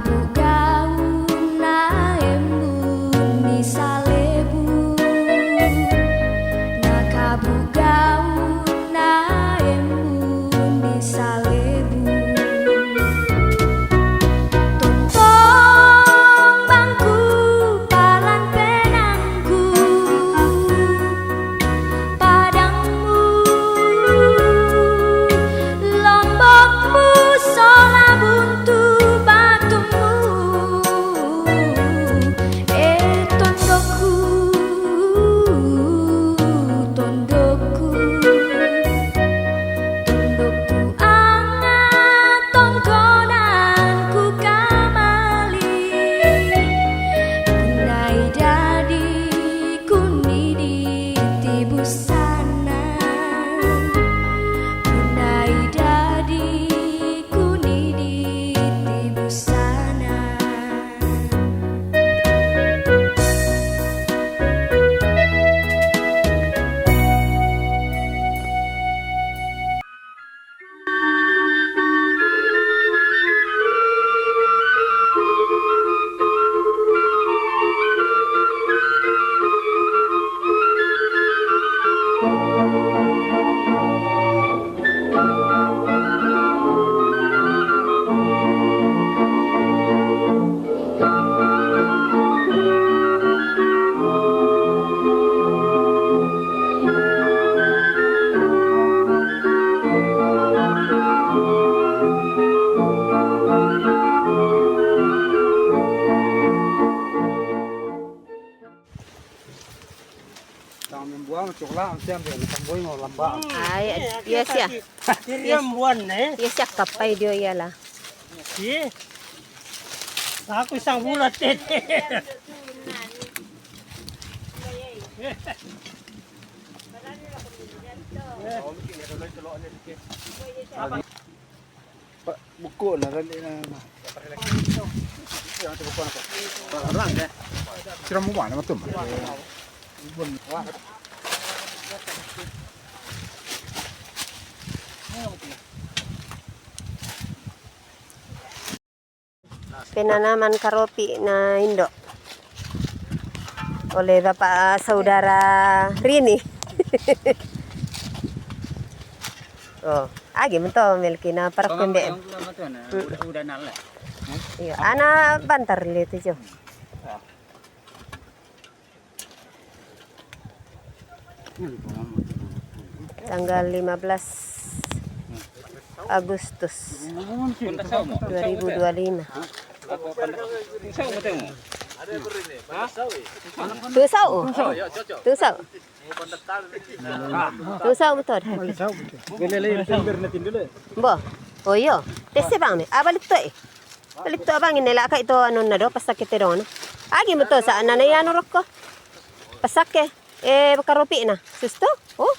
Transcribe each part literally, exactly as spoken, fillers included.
Bugaun na embun ni salebu, na kabugaun na embun ni salebu. Tontong bangku palan penangku, Padangmu, Lombokmu, sola buntu batumu. Eh, tondokku, tondokku, tondokku angat tongkonanku kamali. Kunai dadi kunidi ti busana. Kunai dadi kunidi ti busana. Tang membuang coklat, siam dia, tang boi mau lambang. Ai, iya sia. Dia buan, eh. Iya sia, kapai dia ialah. Iya. Aku isang bulat, eh. Buku na, dali na. Sira mo ba na matum? Penanaman karopi na indo oleh Bapak Saudara Rini. Oh, agi mento Melki na parak pembe. Udah, udah nala. Iya, ana bantar le tu jo. Tanggal lima belas Agustus dua ribu dua lima. Tusau. Tusau. Tusau betul. Bo. Oh iyo. Tese bang ni. Abalik to eh. Balik to bang ni, la kai to anu na do, pasake te do na. Agi mo to sa na na anu roko. Pasake. Eh, karopi na. Susto? Oh.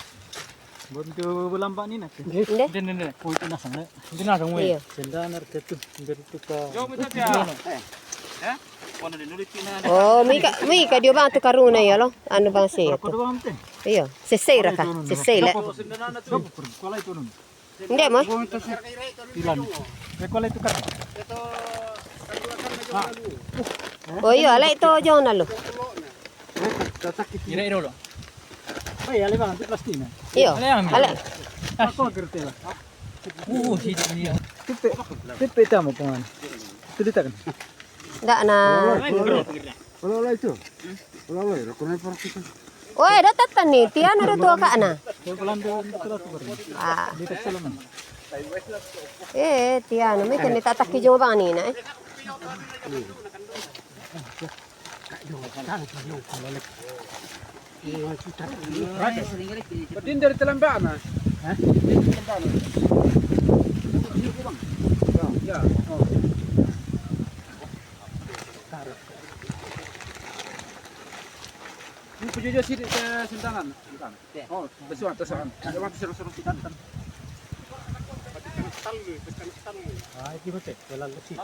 Bontu bulan pak ni na. Inde. Inde, inde. Oh, itu nasang na. Itu nasang, weh. Iya. Senda nar ketu. Inde itu ka. Oh, mui ka, mui ka dio bang tu karuna ya lo. Anu bang si. Iya. Sesei raka. Sesei le. Nde mo? Pilan. Eh, kuala itu kan. Oh iyo, alai to jong na lo. Ira ira lo. Ai, alai bang, tu plastik na. Iyo. Alai. Aku gerti lah. Uh, sini ni. Tipe, tipe tamu pengan. Itu ditakan. Ndak na. Ola, ola itu. Ola, ola, rokok ni parak itu. Oi, da tatan ni, tian ada tua kak na. Ah. Eh, tian, mai kene tatak ki jong bang ni na, eh. Patin dari Telambak na. Hah? Dari Telambak na. Ya. Oh. Ini punya dia sini ke Sentanan. Oh, besuan, besuan. Dia waktu suruh-suruh kita kan. Ah, itu betul. Jalan ke sini.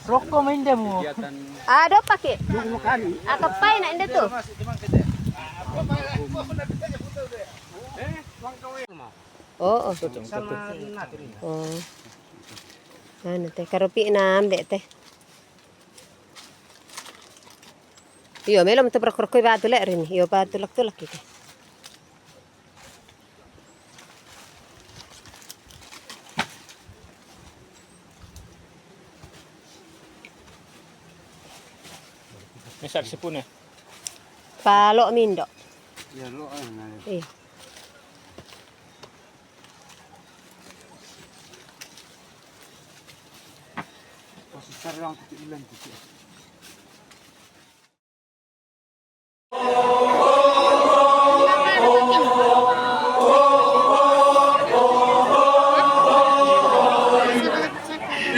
Rokok main dia mu. Ada pakai. Aku pai nak indah tu. Oh, oh. Oh. Anu teh, karopi na ambek teh. Iyo, melo mi tu roko-rokoi batu le rini. Iyo, batu tulak-tulak ike. Ini saksi pune. Palo mindo. Iya, lo, ah, nah. Iya. Posisi ruang titik ilan titik.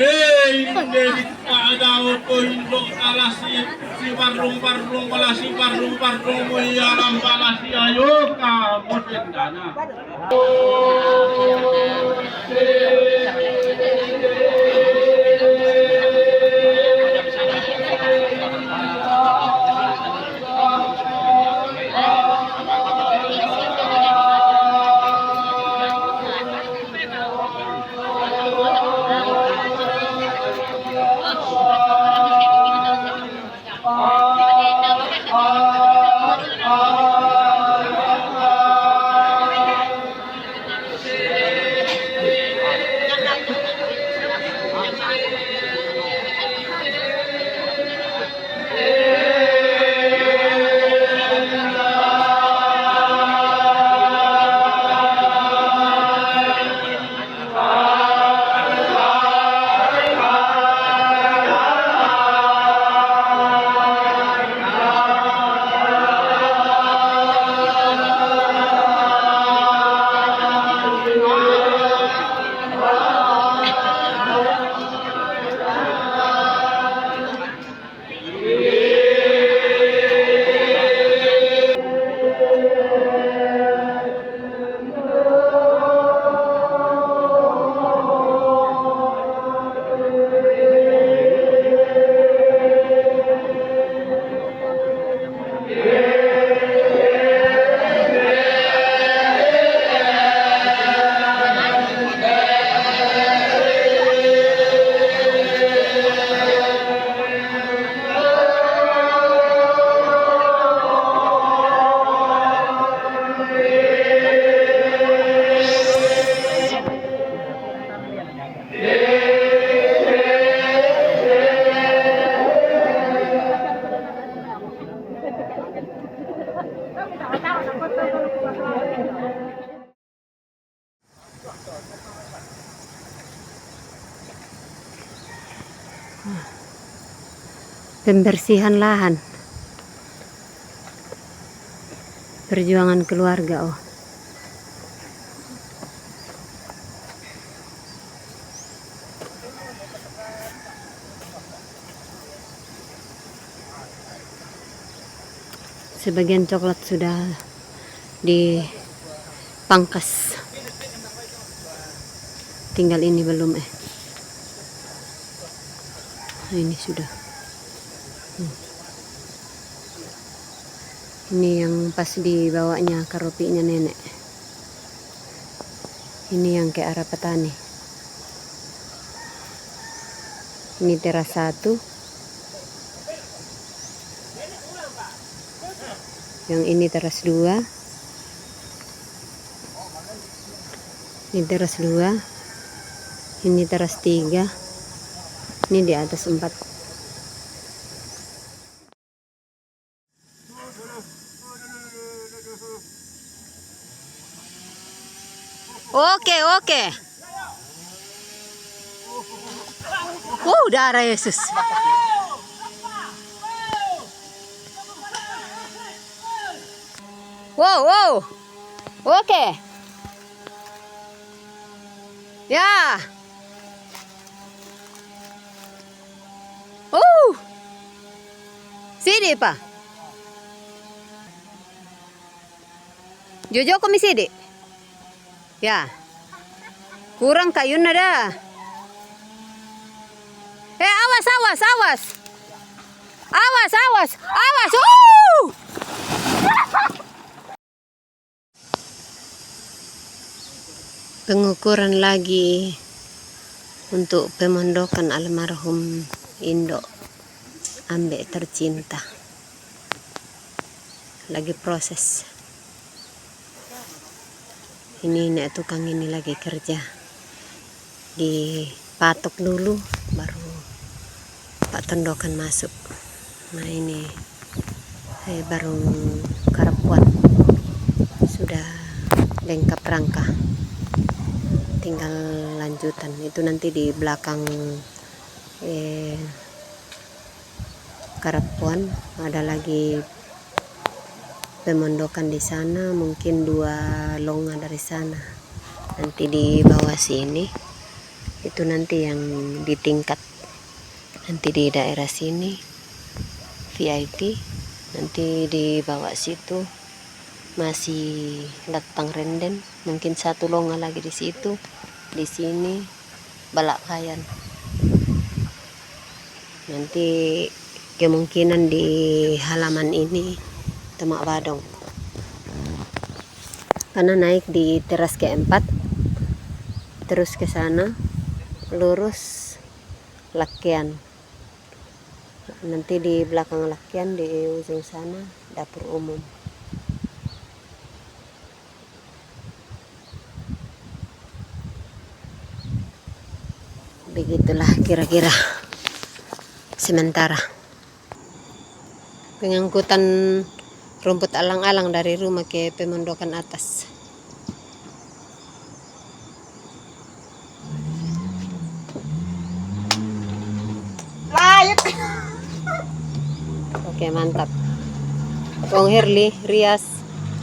Hei, ini ada oto indok kalasi, si barung-barung kalasi, barung-barung muyalam kalasi, ayo kamu sendana. Pembersihan lahan. Perjuangan keluarga, oh. Sebagian coklat sudah dipangkas. Tinggal ini belum, eh. Nah, ini sudah. Hmm. Ini yang pas dibawanya karopinya nenek. Ini yang ke arah petani. Ini teras satu. Yang ini teras dua. Ini teras dua. Ini teras tiga. Ini di atas empat. Oke, oke. Uh, darah Yesus. Wow, wow. Oke. Ya. Uh. Sidi pa. Jojo ko mi sidi. Ya. Kurang kayunna da. Eh, awas, awas, awas. Awas, awas, awas. Uh! Pengukuran lagi untuk pemondokan almarhum Indo Ambe tercinta. lagi proses. Ini nek tukang ini lagi kerja. Dipatok dulu, baru Pak Tondokan masuk. Nah, ini, eh, barung karapuan. Sudah lengkap rangka. Tinggal lanjutan. Itu nanti di belakang, eh, karapuan ada lagi pemondokan di sana, mungkin dua longa dari sana. Nanti di bawah sini, itu nanti yang di tingkat. Nanti di daerah sini, V I P. Nanti di bawah situ masih latang renden. Mungkin satu longa lagi di situ. Di sini, balak kayan. Nanti kemungkinan di halaman ini tomak badong. Karena naik di teras keempat, terus ke sana, lurus lakian. Nanti di belakang lakian, di ujung sana, dapur umum. Begitulah kira-kira sementara pengangkutan rumput alang-alang dari rumah ke pemondokan atas. Layut. Oke, mantap. Pong Herli, Rias,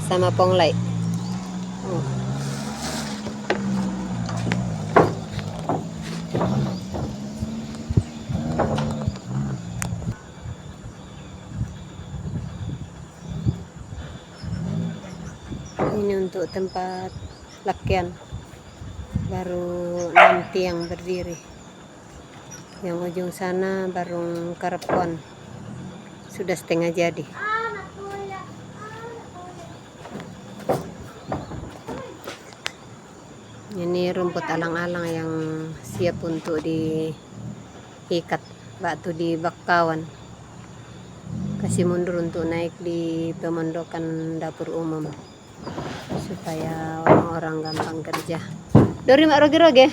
sama Pong Lai. Ini untuk tempat lakian, baru enam tiang berdiri. Yang ujung sana barung karapuan, sudah setengah jadi. Ini rumput alang-alang yang siap untuk diikat batu di bakawan. Kasih mundur untuk naik di pemondokan dapur umum, supaya orang-orang gampang kerja. Dori mak roge-roge.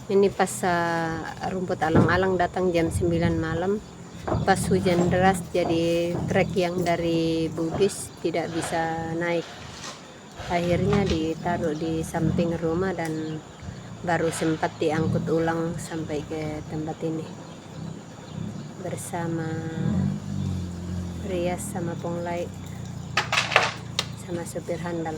Ini pas, eh, rumput alang-alang datang jam sembilan malam. Pas hujan deras, jadi trek yang dari Bugis tidak bisa naik. Akhirnya ditaruh di samping rumah dan baru sempat diangkut ulang sampai ke tempat ini bersama Rias sama Pong Lai sama supir handal.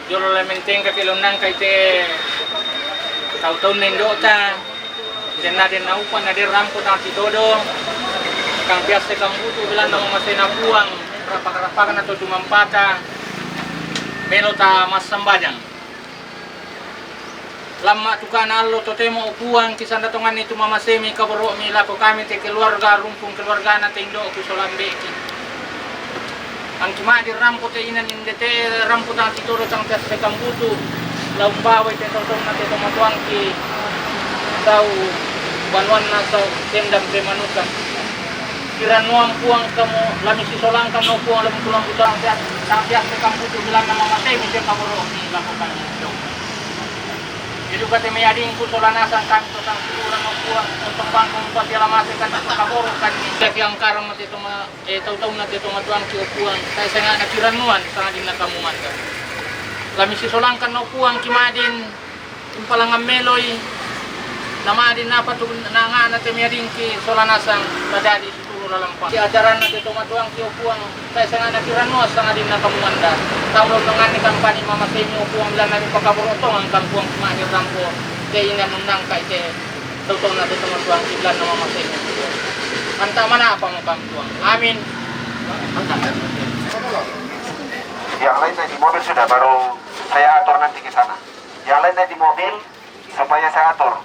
Jolo lamentengka kelonnangka i te tau-taunna indo'ta, denna den naupa na den rampo tang sitodo, kang piasse kambutu belanna mamasena Puang, rapak-rapakna to tumampata, melo ta massambajang. Lamma tukana allo totemo, o Puang, kisanda tonganni tu mamasemi kaboro'mi lako kami te keluarga, rumpung keluargana te indo'ku sola ambe'ki. Angki ma'din rampo te inan inde te rampo tang sitodo tang piasse kambutu, la umbawai te tau-taunna te tomatoangki, tau banuanna, tau tendang te manuka. Kirannuang Puang kamu, la misisolangkan no Puang lampu-lampu tang piasse kambutu belanna mamasemi te kaboro'mi lako kami. Jadi, uga te mai adingku sola nasang kami to tang siuran, o Puang, untung bangkung upati ala mate kan to kaboro kan ni. Jadi angkaran mate to ma-, eh, tau-taunna te tomatoangki, o Puang, tae senga'na kirannuan sangadinna kamu manda. La misisolangkan no Puang ki ma'din, impalangan meloi, na ma'din apa tu na anga'na te mai adingki sola nasang tadadi Turu lalang pa. Ki ajaranna te tomatoangki, o Puang, tae senga'na kirannuang sangadinna kamu manda. Tau lolonganni kampani mamasemi, o Puang, belanna dipakaboro tongan kan Puang, ma'din rampo te inan unnangka'i te tau-taunna te tomatoangki belanna mamasemi, o Puang. Anta manapa mo kan Puang. Amin. Yang lain naik di mobil sudah, baru saya atur nanti ke sana. Yang lain naik di mobil, supaya saya atur.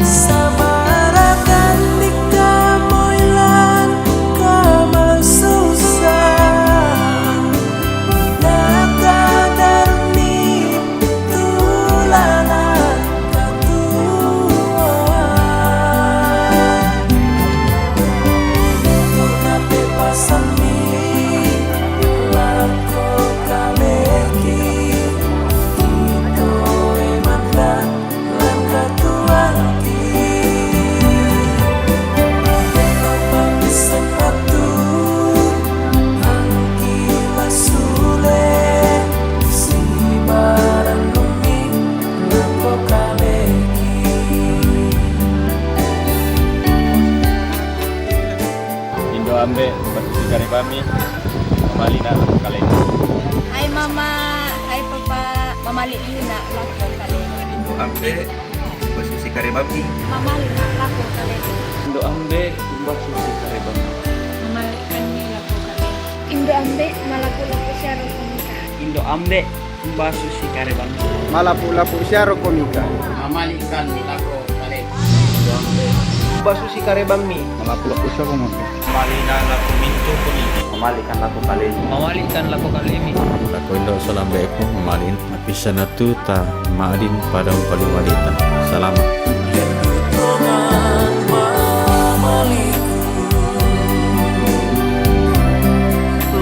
Sabarakan di kamoilan kamasusah, nakadarni tulanan katuoan. Nape pasammi lako kaleki, toe manda Langkah tuangki, apa bisa patu, angki la sule, sibaran numi, lako kaleki. Indo Ambe', basusi karebammi, mamali'na lako kalemi. Hai Mama, hai Papa, mamali'na lako kalemi. Indo Ambe', basusi karebammi. Mamali'na lako kalemi. Indo Ambe', basusi karebammi. Mamali'kanni lako kalemi. Indo Ambe', malapu-lapu siaro komika. Indo Ambe', basusi karebammi. Malapu-lapu siaro komika. Mamali'kanni lako kalemi. Indo Ambe', basusi karebammi. Malapu-lapu siaro komika. Mamali'na lako mintu komika. Mamali'kan lako kalemi. Mamali'kan lako kalemi. Lako indo' sola ambe'ku, mamali'na. Napissana tu ta ma'din pada umpali-walita. Salama'.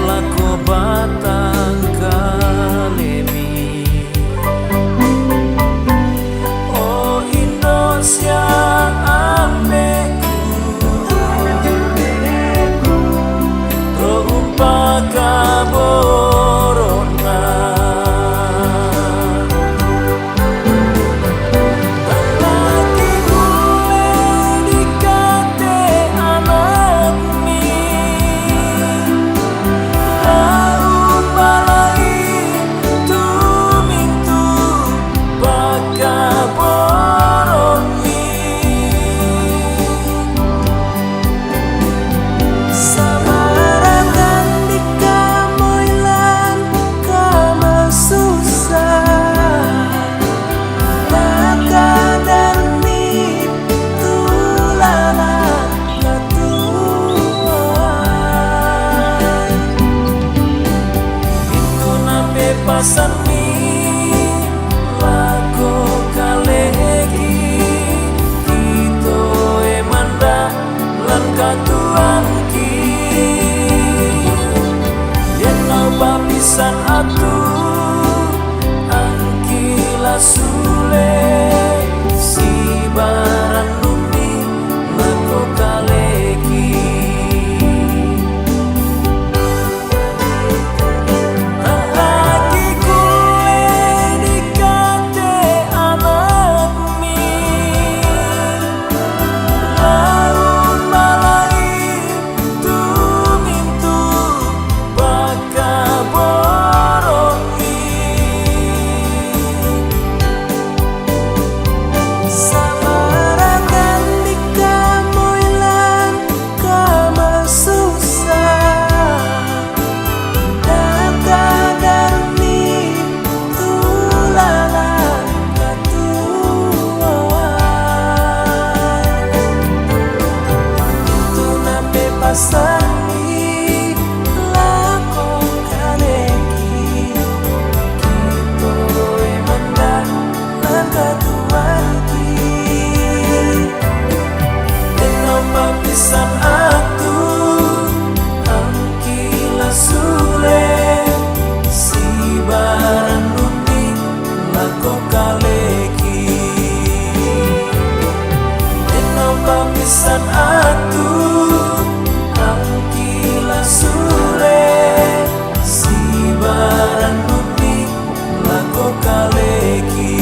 Lako batang kalemi. O indo' sia ambe'ku, ro umpakaborona. Sani lako kaleki, kitoe manda langka tuanki. Tenau papisan atu, angki la sule, si baran nuni lako kaleki. Tenau papisan atu, angki la sule, si baran nuni lako kaleki.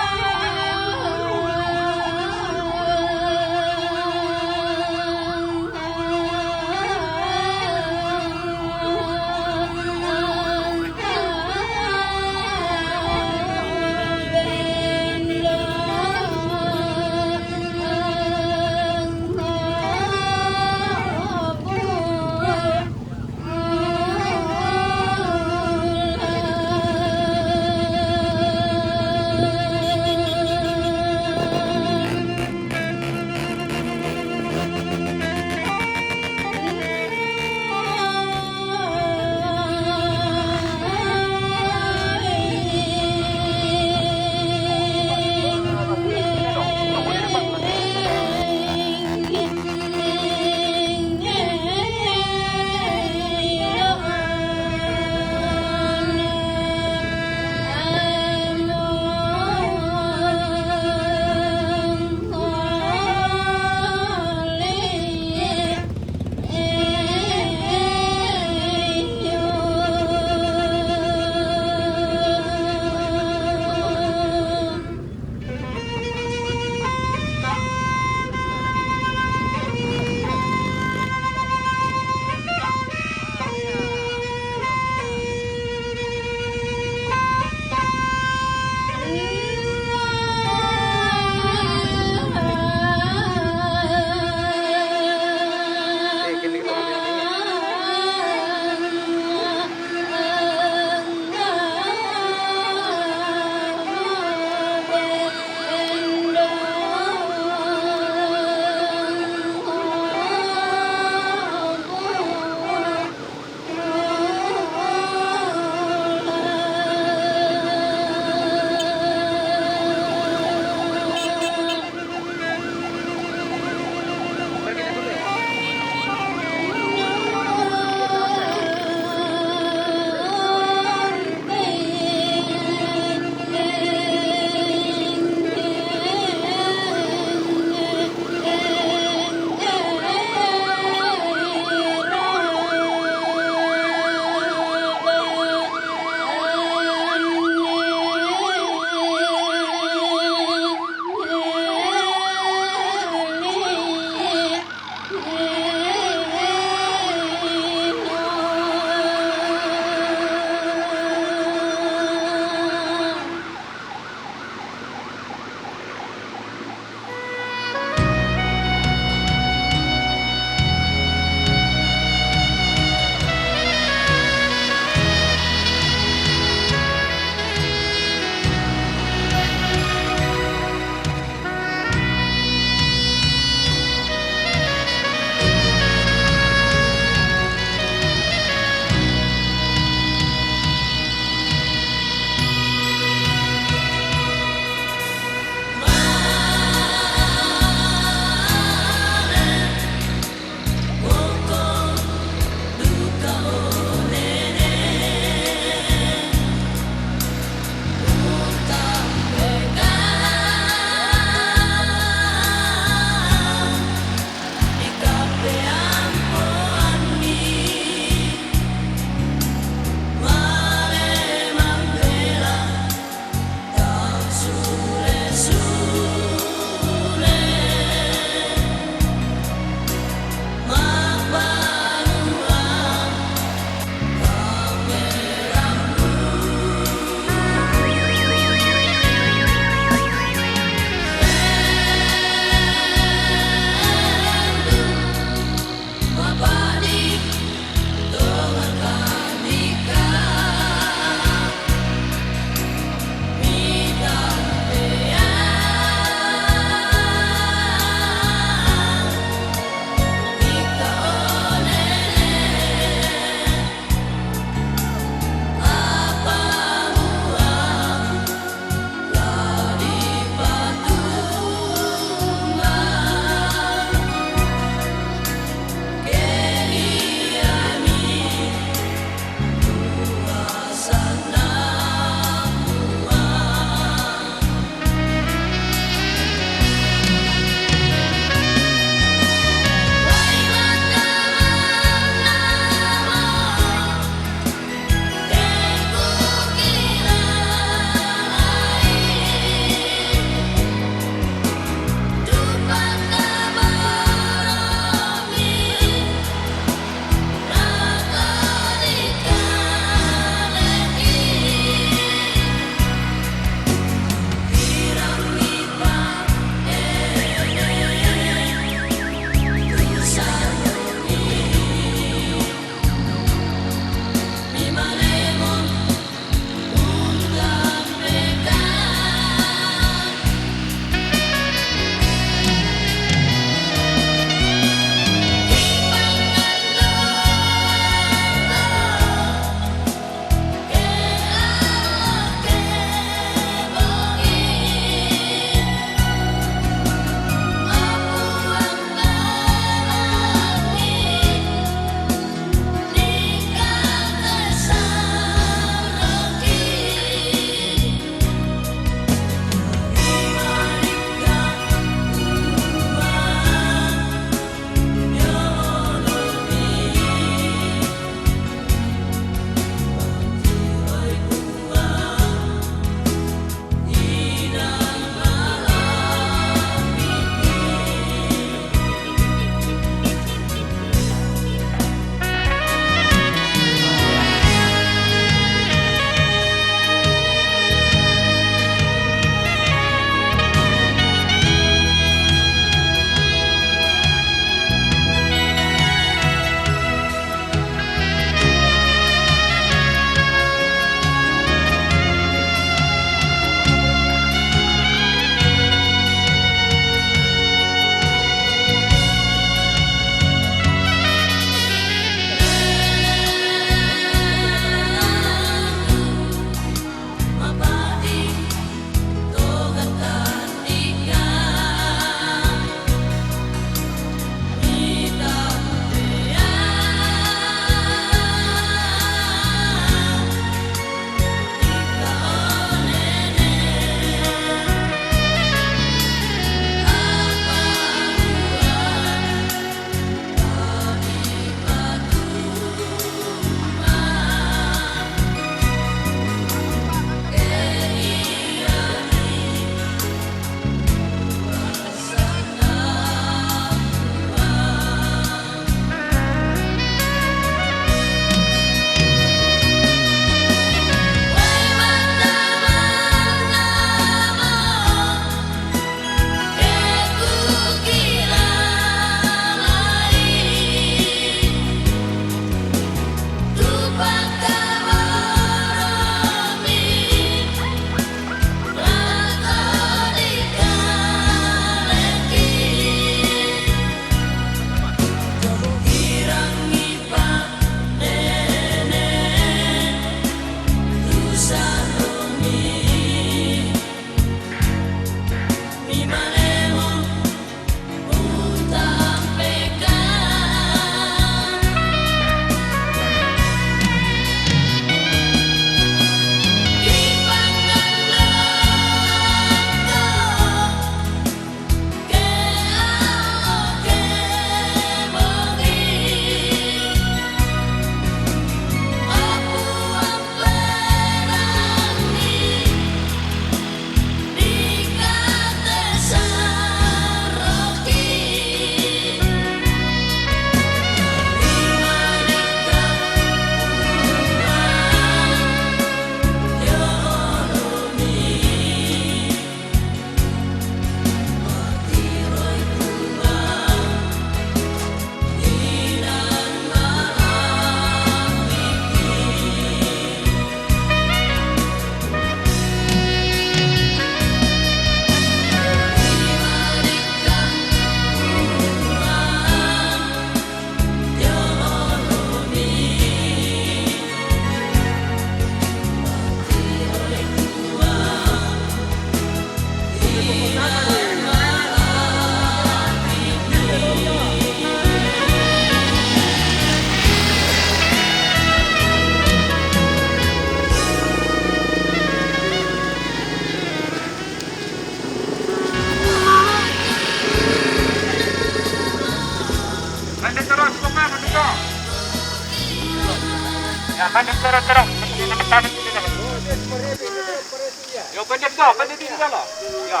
Yo, pendek kau, pendek tinggi kau lah. Ya.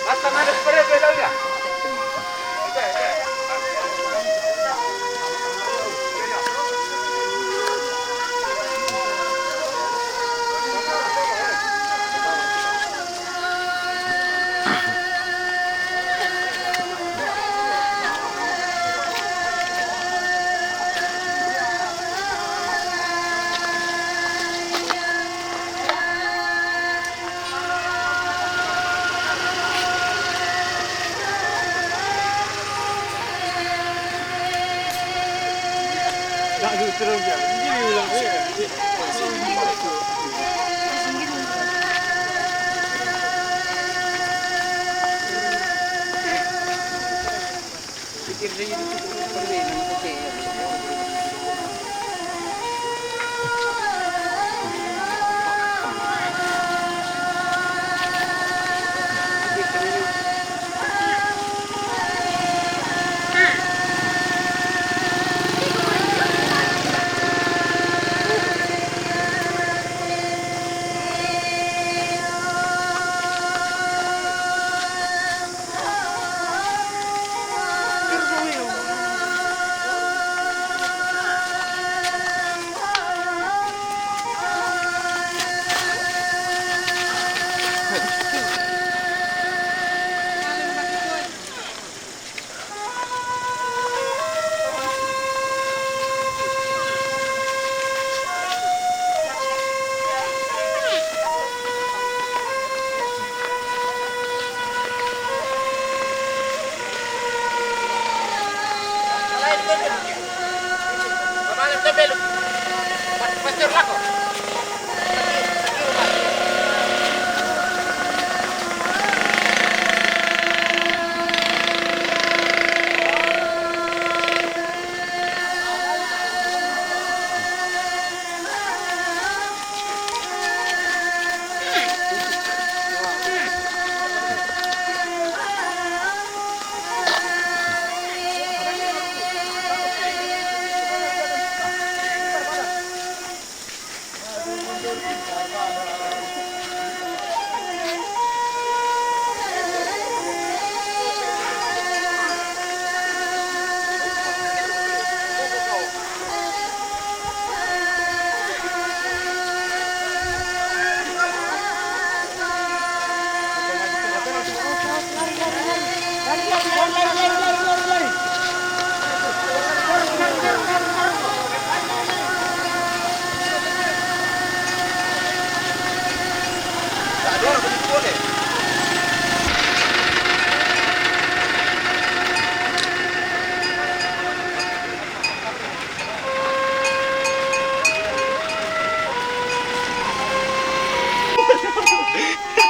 Datang ada sepeda, sepeda dia.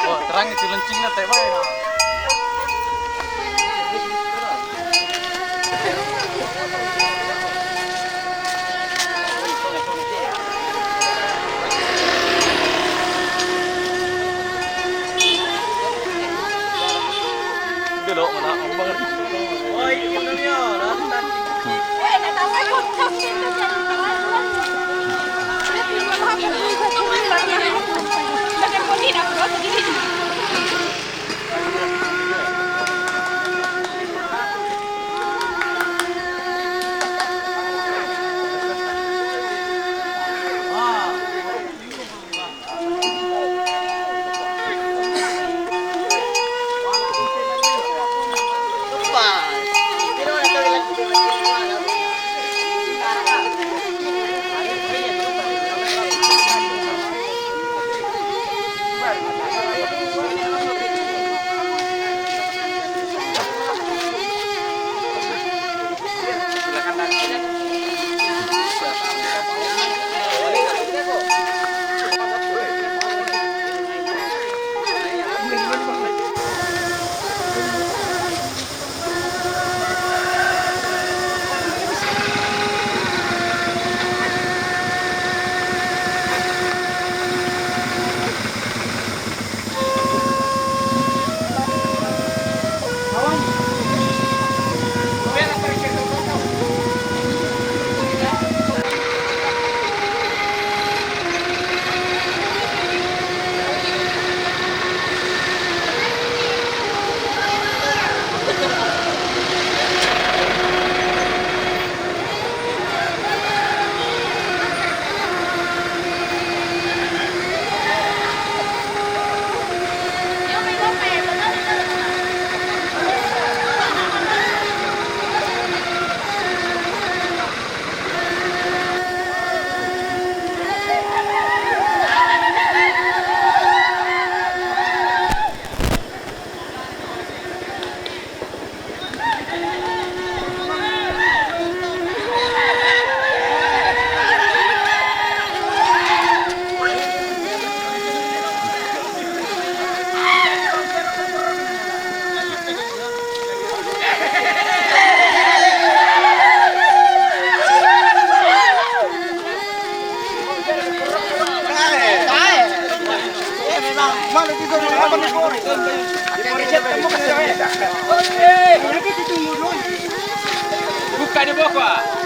Oh, terang itu lencingnya teh bae. Belok mana? Abang. Oh, ini benernya. Buka di bawah.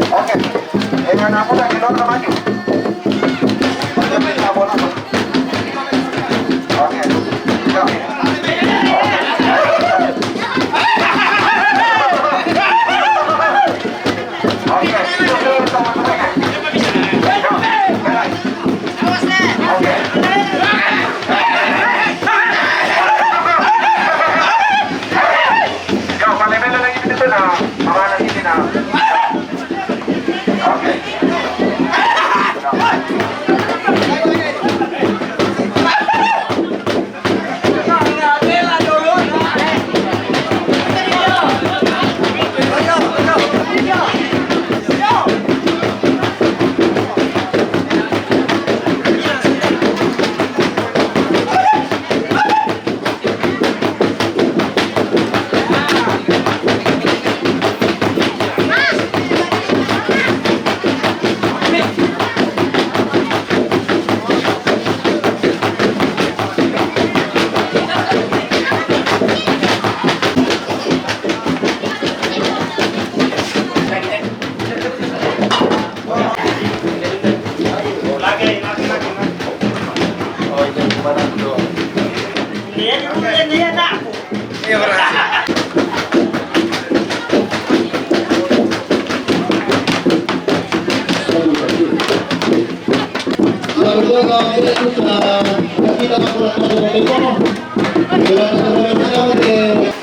Oke. Eh, anak muda, di luar maju. Oke. Oke.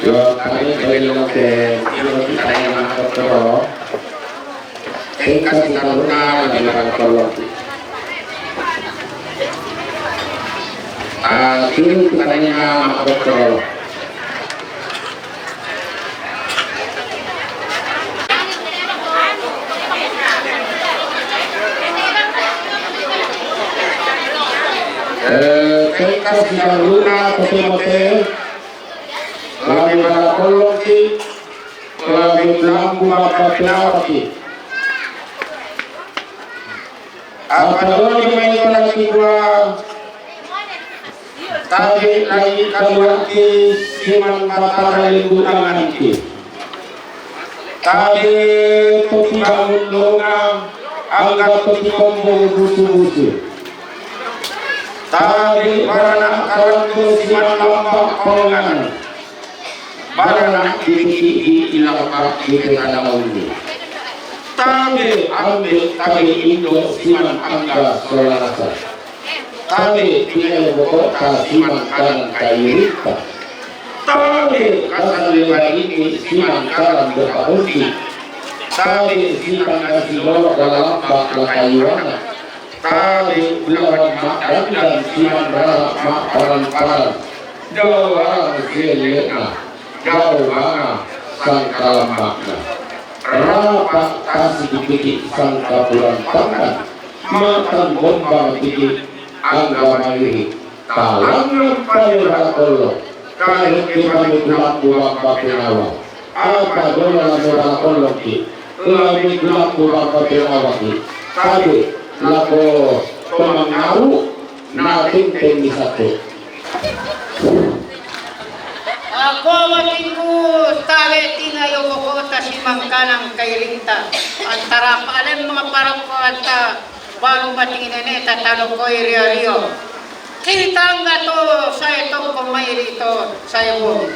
Yo, kami kami lo ke, kami lo kita yang nak ke Tingkat kita luna lagi barang tolong. Ah, kiri kita tanya mak dokter. Eh, tingkat kita luna ke Timote. Lagi barang tolong ki. Lagi lambu bapa pelawaki. Apa doni mai lagi dua. Tabe lagi kaluarki siman batara lembu tanganki. Tabe toki bangun donga angga toki kombo busu-busu. Tabe baranak kawan siman lambak pawangan. Baranak titiki di ilang bak di tengah daun ni. Tabe ambil tabe indo siman angga solarasa. Tabe pinai bokota siman kanan kairita. Tabe kasar lebar ini siman kanan berpakuti. Tabe siman kasih lolok dalam bak lakayuana. Tabe bulawan mak dandan siman rara mak paran-paran. Dawang selena, dawang sangkalamakna. Rapa tasik dipikik sangkapuran pangan. Matan bombang pikik angga mangiri. Talang nang payo rara kollo. Karet kepani tulang buang bapinawa. Apa dona lamo rara kollo ki. Lami tulang buang bapinawa ki. Tabe lako pemangaru. Na tenteng ni satu. Ako minggu tabe tina yo bokota simangkanang kairinta antara palem mga parokkoanta baru matinginene tatalo koi ria-rio. Kitang gato saya toko mairi to saya bong.